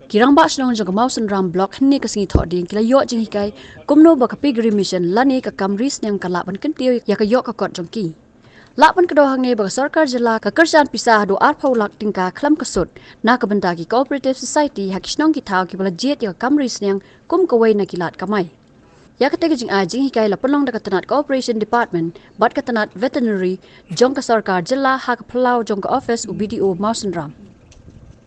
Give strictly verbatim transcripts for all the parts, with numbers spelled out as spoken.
Ki rangbah shnong jong ka Mawsynram Block hynne ka sngi Thohdieng ki la ïoh jinghikai kumno ba ka Piggery Mission lane ka kam ri sniang ka lah ban kyntiew ïa ka ïoh ka kot jong ki. Lah ban kdew hangne ba ka sorkar jylla ka kyrshan pisa haduh arphew lak tyngka khlem ka sut na ka bynta ki cooperative society ha ki shnong ki thaw kiba la jied ïa ka kam ri sniang kum kawei na ki lad kamai. Ïa kata ka jingai jinghikai la pynlong da ka tnat Cooperation Department bad ka tnat Veterinary jong ka sorkar jylla ha ka phyllaw jong ka office u B D O Mawsynram.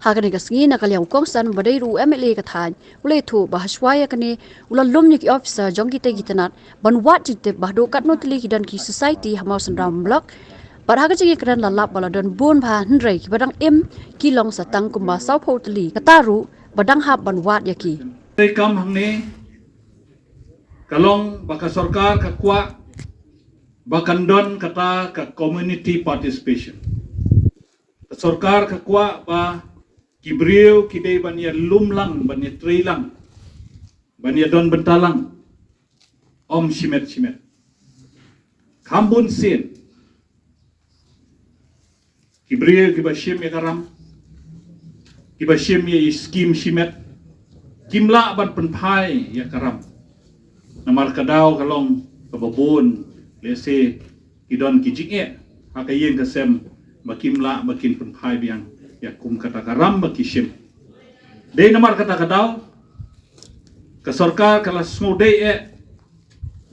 Ha kane ka sngi na ka liang u kongsan ba dei ruh u M L A ka thaiñ u la ïathuh ba ha shuwa ïa kane u la lum ïa ki officer jong kitei ki tnat ban wad jingtip ba haduh katno tylli ki don ki society ha Mawsynram Block. Bad ha ka jingïakren la lap ba la don bun bha hynrei kiba dang im ki long sa tang kumba sawphew tylli, kata ruh ba dang hap ban wad ïa ki. Te kam hangne ka long ba ka sorkar ka kwah ba kan don kata ka community participation. Ka sorkar ka kwah ba ki briew ki dei ban ïa lum lang, ban ïa trei lang, ban ïa don bynta lang. Ym shimet shimet. Kham bun sien ki briew kiba shim ïa ka ram, kiba shim ïa i skim shimet, kim lah ban pynphai ïa ka ram. Namar ka daw ka long kaba bun, lehse ki don ki jingeh ha ka ïing ka sem ba kim lah ba kin pynphai biang ïa kum kata ka ram ba ki shim. Dei namar kata ka daw ka sorkar ka la sngewdei eh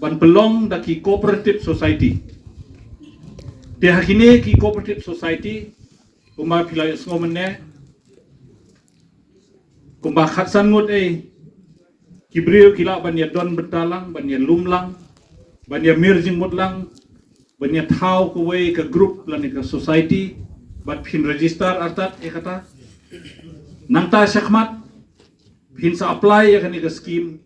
ban pynlong da ki cooperative society. Te ha kine ki cooperative society kumba phi la ïohsngew mynne, kumba khatsan ngut ei ki briew ki lah ban ïa don bynta lang, ban ïa lum lang, ban ïa mir jingmut lang, ban ïa thaw kawei ka group lane ka society, bad phin register artat ïa kata. Nangta shakhmat phin sa apply ïa kane ka skim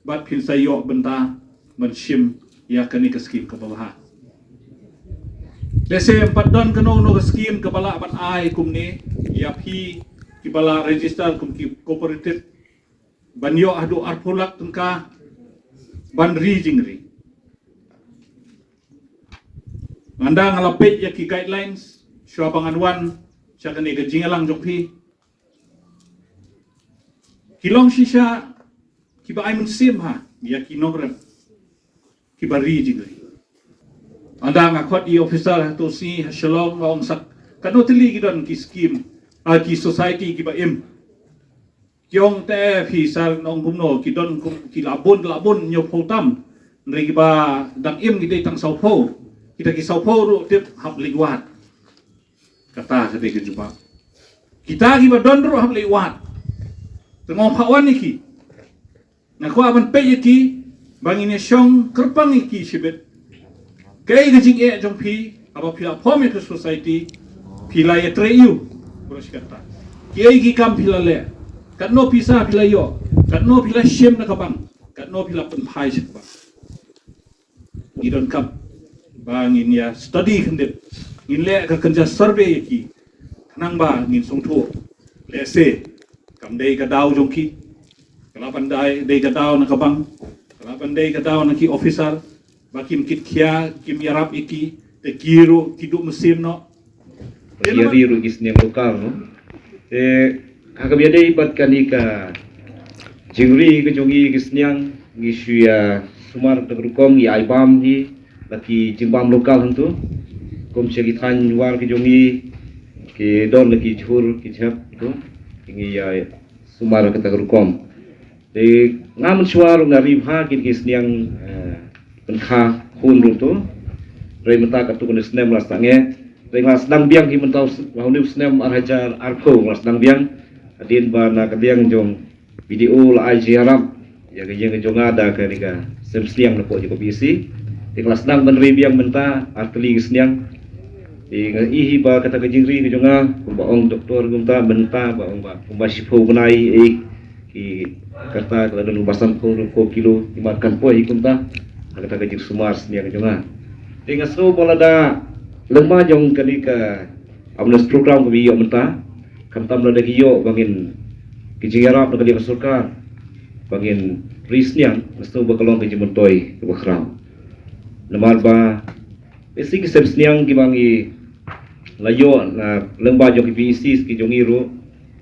bad phin sa ïoh bynta ban shim ïa kane ka skim kaba bha. Lehse ym pat don kano kano ka skim kaba lah ban ai kumne ïa phi kiba la register kum ki cooperative ban ïoh haduh arphew lak tyngka ban ri jingri. Ngan da nga la peit ïa ki guidelines shuwa ba ngan wan sha kane ka jingïalang jong phi. Ki long shisha kiba ai mynsiem ha ïa ki nongrep kiba ri jingri. Ynda nga khot i officer ha Tulsi ha Shillong nga ong sak katno tylli ki don ki skim, ah, ki society kiba im. Ki ong te phi sar nong kumno ki don kum ki la bun la bun ñiew phew tam. Nri kiba dang im ki dei tang saw phew. Kita ki saw phew ruh tip hap leit wad. Kata ka dei ka jubab. Kita kiba don ruh hap leit wad. Te nga ong phah wan ïa ki. Nga kwah ban peit ïa ki ba ngin ïa shong kyrpang ïa ki shibit. Kaei ka jingeh jong phi haba phi la form ïa ka society, phi la ïatrei ïa u baroh shi katta. Kiei ki kam phi la leh, katno pisa phi la ïoh, katno phi la shim na ka bank, katno phi la pynphai sha ka bank. Ngi donkam ba ngin ïa study khyndiat, ngin leh ka kynja survey ïa ki khnang ba ngin sngewthuh. Lehse kam dei ka daw jong ki, ka la ban dei, dei ka daw na ka bank, ka la ban dei ka daw na ki officer ba kim kit khia, kim ïarap ïa ki, te ki ruh ki duh mynsiem noh. Ki ri ruh ki sniang lokal, no? Te ha kaba ïadei bad kane ka jingri ka jong ngi ki sniang, ngi shu ïa sumar da ka rukom ngi ai bam hi la ki jingbam lokal hangto. Kum sha ki thaiñ War ki jong ngi ki don la ki jhur ki jhep to, ngi ïa sumar kata ka rukom. Te nga mynshuwa ruh nga ri bha kine ki sniang, eh, pynkha khun ruh to. Hynrei mynta katto katne snem la sdang eh. Hynrei nga la sdang biang hi mynta u s-, ha une u snem ar hajar arphew nga la sdang biang. Hadien ba na ka liang jong B D O la ai jingïarap ïa ka ïing ka jong nga da kane ka sem sniang na poh jong ka B C. Te nga la sdang ban ri biang mynta ar tylli ki sniang. Te nga i hi ba kata ka jingri ka jong nga kumba ong doktor kumta mynta ba ong ba kumba shiphew bnai ei ki kata ka la don ba sanphew ruh ko kilo, i mar kan poi kumta ha kata ka jingsumar sniang ka jong nga. Te nga sngew ba lada lyngba jong kane ka awareness program kaba ïoh mynta, khamtam lada ki ïoh ba ngin ki jingïarap na ka liang ka sorkar ba ngin ri sniang, nga sngew ba ka long ka jingmyntoi kaba khraw. Namar ba basic ki sem sniang kiba ngi la ïoh na lyngba jong ki B E Cs ki jong ngi ruh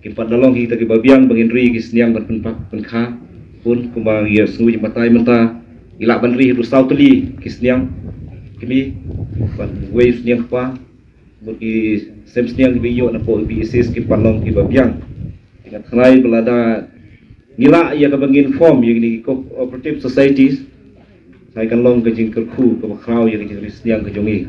Ki pat da long kita kiba biang ba ngin ri ki sniang ban pynpa-, pynkha. Pun kumba ngi ïa sngew jingbatai mynta, ngi lah ban ri haduh saw tylli ki sniang kmie, ban wei sniang kpa. Mut ki sem sniang kiba ïoh napoh B S S ki pat long kiba biang. Te nga tharai ba lada ngi lah ïa kaba ngin form ïa kine ki cooperative societies, sa kan long ka jingkyrkhu kaba khraw ïa ka jingri sniang ka jong ngi.